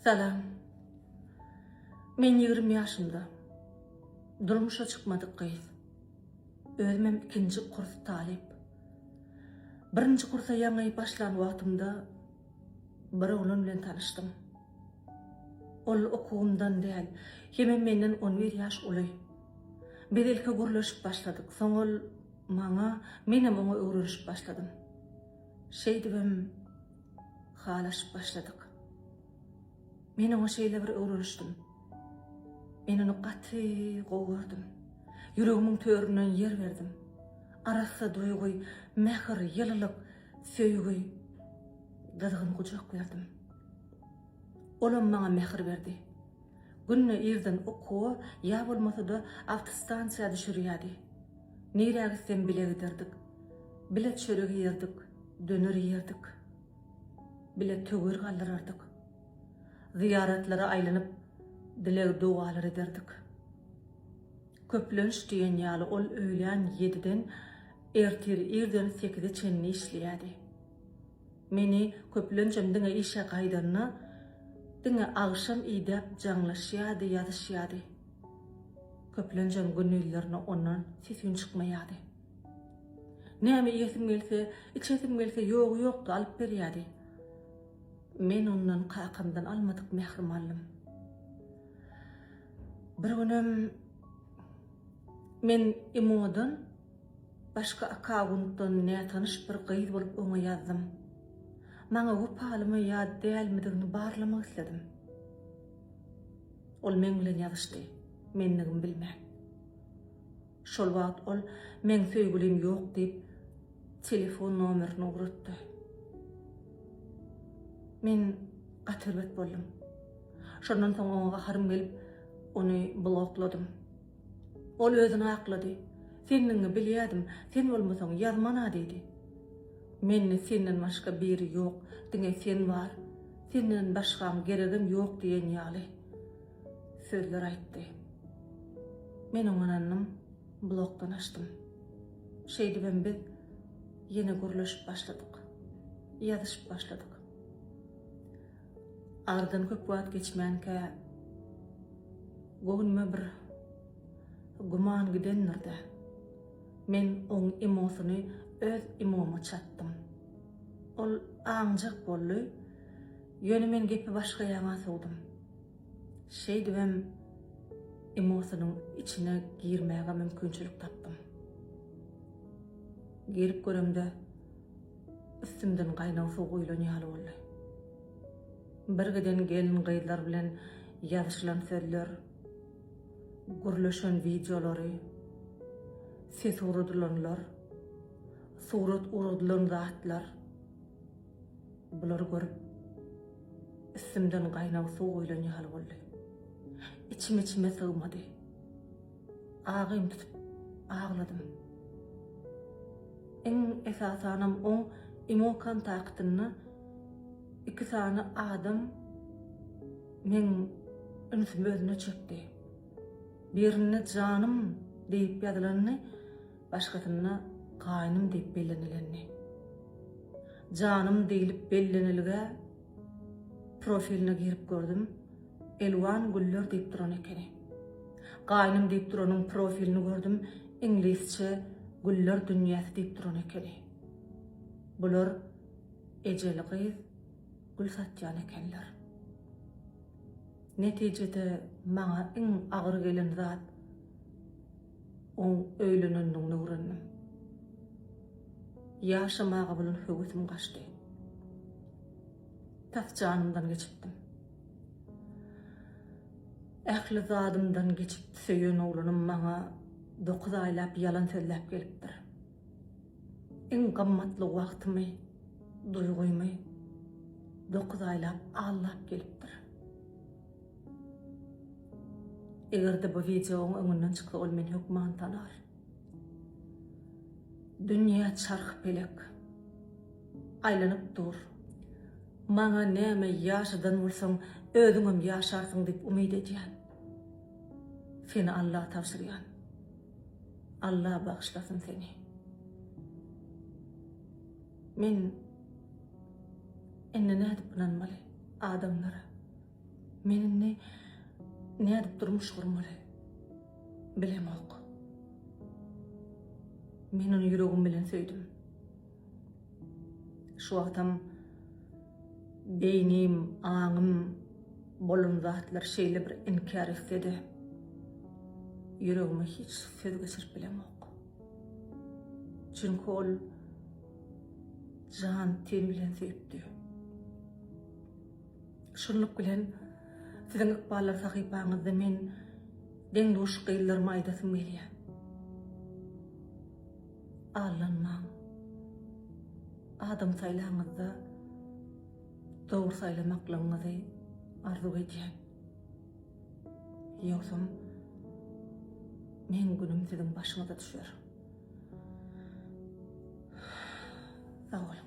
Salam. Men 20 ýaşymda. Durmuşa çykmadyk gyz. Özümem ikinji kurs talyp. Birinji kursa ýaňy başlan wagtymda bir oglan bilen tanyşdym. Ol okuwymdan däl, hemem menden on bir ýaş uly. Biz ilki gürleşip başladyk, soň ol maňa, menem oňa öwrenişip başladym. Şeýdibem halaşyp başladyk. Men oňa şeýle bir öwrenişdim. Men ony gaty gowy gördüm. Ýüregimiň töründen ýer berdim. Arassa duýgy, mähir, ýylylyk, söýgi, gyzgyn gujak berdim. Olam maňa mähir berdi. Günde irden okuwa ýa bolmasa-da awtostansiýa düşürýärdi. Nirä gitsem bile giderdik. Bile çörek iýerdik, döner iýerdik. Bile töwir galdyrardyk. Zyýaratlara aýlanyp, dileg-dogalar ederdik. Köplenç diýen ýaly ol öýlän ýediden ertir irden sekize çenli işleýärdi. Meni köplenjem diňe işe gaýdanda, diňe agşam idäp jaňlaşýardy, ýazyşýardy. Köplenjem gündizlerine ondan ses-üýn çykmaýardy. Näme iýesim gelse, içesim gelse ýogy ýokdy alyp berýärdi. Men ondan kakamdan almadyk mährimi aldym. Bir günem men imodan başga akawuntdan nätanyş bir gyz bolup oňa ýazdym. Maňa wepalymy ýa dälmidigini barlamak isledim. Ol meň bilen ýazyşdy, mendigimi bilmän. Şol wagt ol meň söýgülim ýok diýip telefon nomerini ugratdy. Men gaty erbet boldum. Şondan soň oňa gaharym gelip ony blokladym. Ol özüni aklady. Sendigiňi bilýädim, sen bolmasaň ýazman-a diýdi. Mende senden başga biri ýok, diňe sen bar. Senden başgaň geregem ýok diýen ýaly sözler aýtdy. Men oňa ynandym, blokdan açdym. Şeýdibem biz ýene gürleşip başladyk. Ýazyşyp başladyk. Aradan köp wagt geçmänkä göwnüme bir güman gidendir-dä. Men oň imosyny öz imoma çatdym. Ol aňjak boldy, ýöne men gepi başga ýaňa sowdum. Şeýdibem imosynyň içine girmäge mümkinçilik tapdym. Girip göremde üstümden gaýnag suw guýlan ýaly boldy. Birgiden gelin-gyzlar bilen ýazyşylan sözler, gürleşen wideolary, ses ugradylanlar, surat ugradylan zatlar, bulary görüp, üstümden gaýnag suw guýlan ýaly boldy. Içim içime sygmady. Agym tutup agladym. Iň esasanam oň imo kontaktynda iki sany adam meň ünsümi özüne çekdi. Birinde janym diýip ýazylandy, başgasynda gaýnym diýip bellenilendi. Janym diýlip bellenilgä profiline girip gördüm. Elwan güller diýip duran ekeni. Gaýnym diýip duranyň profilini gördüm, iňlisçe Güller dünýäsi diýip duran ekeni. Bular ejeli gyz gül satýan ekenler. Netijede maňa iň agyr gelen zat oň öýlenendigini öwrendim. Ýaşamaga bolan höwesim gaçdy. Tas janymdan geçipdim. Ähli zadymdan geçip söýen oglanym maňa dokuz aýlap ýalan sözläp gelipdir. Iň gymmatly wagtymy, duýgymy dokuz aýlap aldap gelipdir. Eger-de bu wideo oň öňünden çyksa ol meni hökman tanar. Dünýä çarhy-pelek. Aýlanyp dur. Maňa näme ýaşadan bolsaň özüňem ýaşarsyň diýip umyt edýän. Seni Alla tabşyrýan. Alla bagyşlasyn seni. Men indi nädip ynanmaly adamlara? Men indi nädip durmuş gurmaly? Bilemok. Men ony ýüregim bilen söýdüm. Şu wagtam beýnim, aňym bolan zatlary şeýle bir inkär etse-de, ýüregime hiç söz geçirip bilemok. Çünki ol jan-ten bilen söýüpdi. Şunluk bilen, siziň ykballar sahypaňyzda men deň-duş gyzlaryma aýdasym gelýär. Aldanmaň. Adam saýlaňyzda dogry saýlamaklygyňyzy arzuw edýän. Ýogsam meň günüm siziň başyňyza düşer. Sag boluň.